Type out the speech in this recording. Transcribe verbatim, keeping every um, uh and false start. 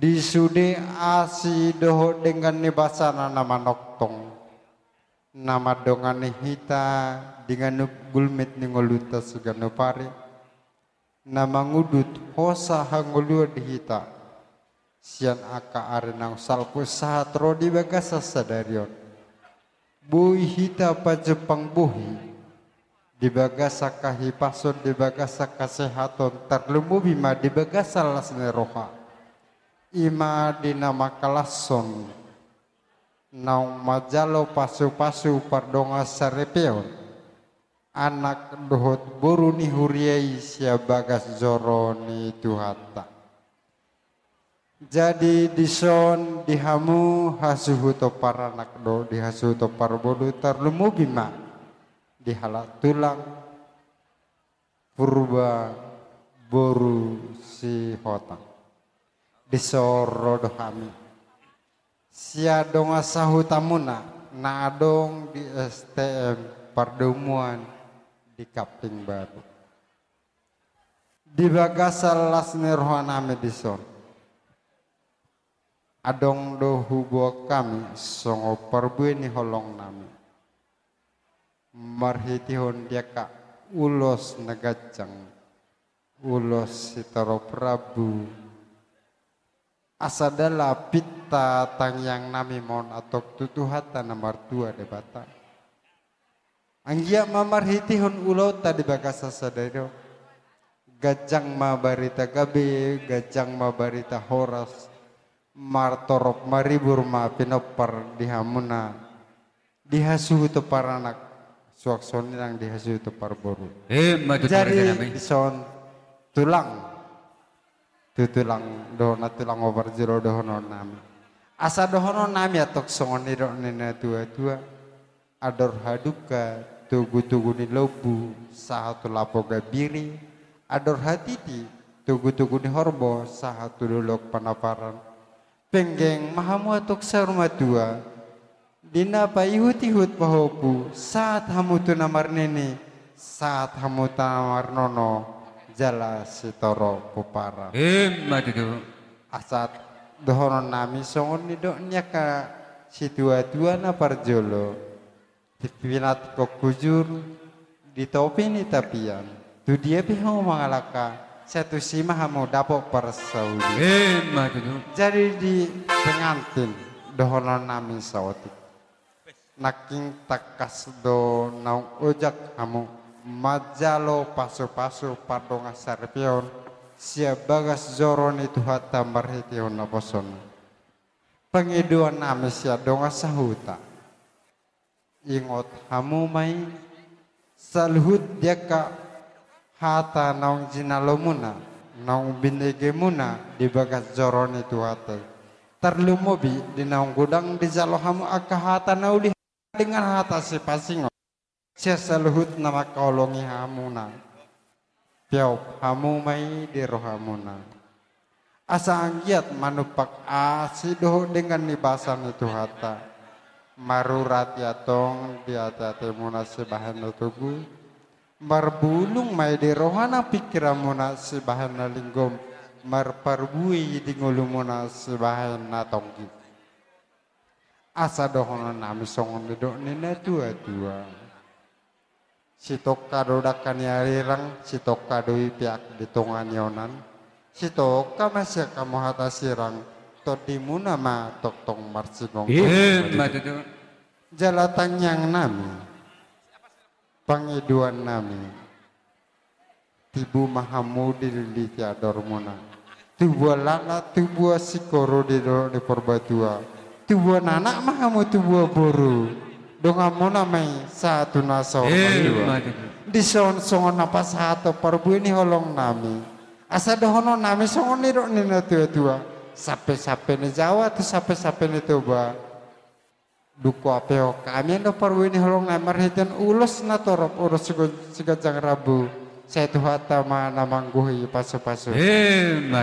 Di sude asi dohot denggan ni basana na manongtong, na mandongani hita di ganup gulmit ni ngolunta siganup ari, na mangudut hosa hangoluan di hita sian angka ari naung salpu sahat ro di bagasan sadari on. Boi hita pajumpang bohi di bagasan hahipason, di bagasan hasehaton, tarlumobi ma di bagasan las ni roha. I ma di na mangkalashon naung manjalo pasupasu pardongan saripeon anak dohot boru ni huria i sian bagas joro ni Tuhanta. Jadi dison di hamu hasuhuton paranak dohot di hasuhuton parboru, tarlumobi ma di halak tulang Purba boru Sihotang. Dison ro do hami sian dongan sahutamuna na adong di S T M Pardomuan di Kamping Baru. Di bagasan las ni rohanami dison, adong do huboan hami songon parbue ni holongnami, marhitehon di angka ulos na ganjang, ulos sitorop rambu, asa jala pinta tangiangnami ma on antong tu Tuhanta na martua Debata. Anggiat ma marhitehon ulaonta di bagasan sadari on, ganjang ma barita gabe, ganjang ma barita horas, martorop maribur ma pinompar di hamuna, di hasuhuton paranak, suang songon i nang di hasuhuton parboru. Emma tutu. Jadi rajanami, dison tulang, tu tulang dohononnami, tulang obar jolo dohononnami. Asa dohononnami antong songon nidok ni natuatua: Andor hadungka togutogu ni lombu sahat tu lapo gambiri, andor hatiti togutogu ni horbo sahat tu dolok panaparan. Penggeng ma hamu antong saur matua, di na paihutihut pahompu, sahat hamu tu na marnini, sahat hamu tu na marnono, jala sitorop pomparan. Emma tutu. Asa dohononnami songon nidok ni angka situatua na parjolo: Di pinantikhon hujur, di topi ni tapian, tu dia pe hamu mangalangka, sai tusi ma hamu dapot parsaulian. Emma tutu. Jadi di pengantin dohononnami saotik: Nangkin tangkas do naung ojak hamu manjalo pasupasu pardongan saripeon sian bagas joro ni Tuhanta marhitehon naposona. Pangidoannami sian dongan sahuta: Ingot hamu ma i saluhut di angka hata naung jinalomuna, naung binegemuna di bagas joro ni Tuhanta i. Tarlumobi di naung godang dijalo hamu angka hata na uli dengan hata sipasingot sian saluhut na mangkaholongi hamuna. Peop hamu ma i di rohamuna, asa anggiat manumpak asi dohot denggan ni basa ni Tuhanta. Marurat i antong di ateatemuna sibahen na togu, marbulung ma i di roha nang pingkiranmuna sibahen na linggom, marparbue i di ngolumuna sibahen na tonggi. Asa dohononnami songon nidok ni natuatua: Sitongka do dangka ni arirang, sitongka do i peak di tonga ni onan, sitongka ma sian hamu hata sirang, tondimuna ma tongtong marsigomgoman. Emma tutu. Jala tangiangnami, pangidoannami: Tibu ma hamu dililiti andormuna. Tubuan laklak, tubuan singkoru di dolok ni Purbatua. Tubuan anak ma hamu, tubuan boru. Donganmuna ma i sahat tu na saur matua. Emma tutu. Dison songon na pasahathon parbue ni holongnami, asa dohononnami songon nidok ni natuatua: Sampesampe ni Jawa tu sampesampe ni Toba. Dung huampehon hami do parbue ni holongnami marhitehon ulos na torop, ulos sigo-, siganjang rambu, sai Tuhanta ma na manggohi pasupasu. Emma.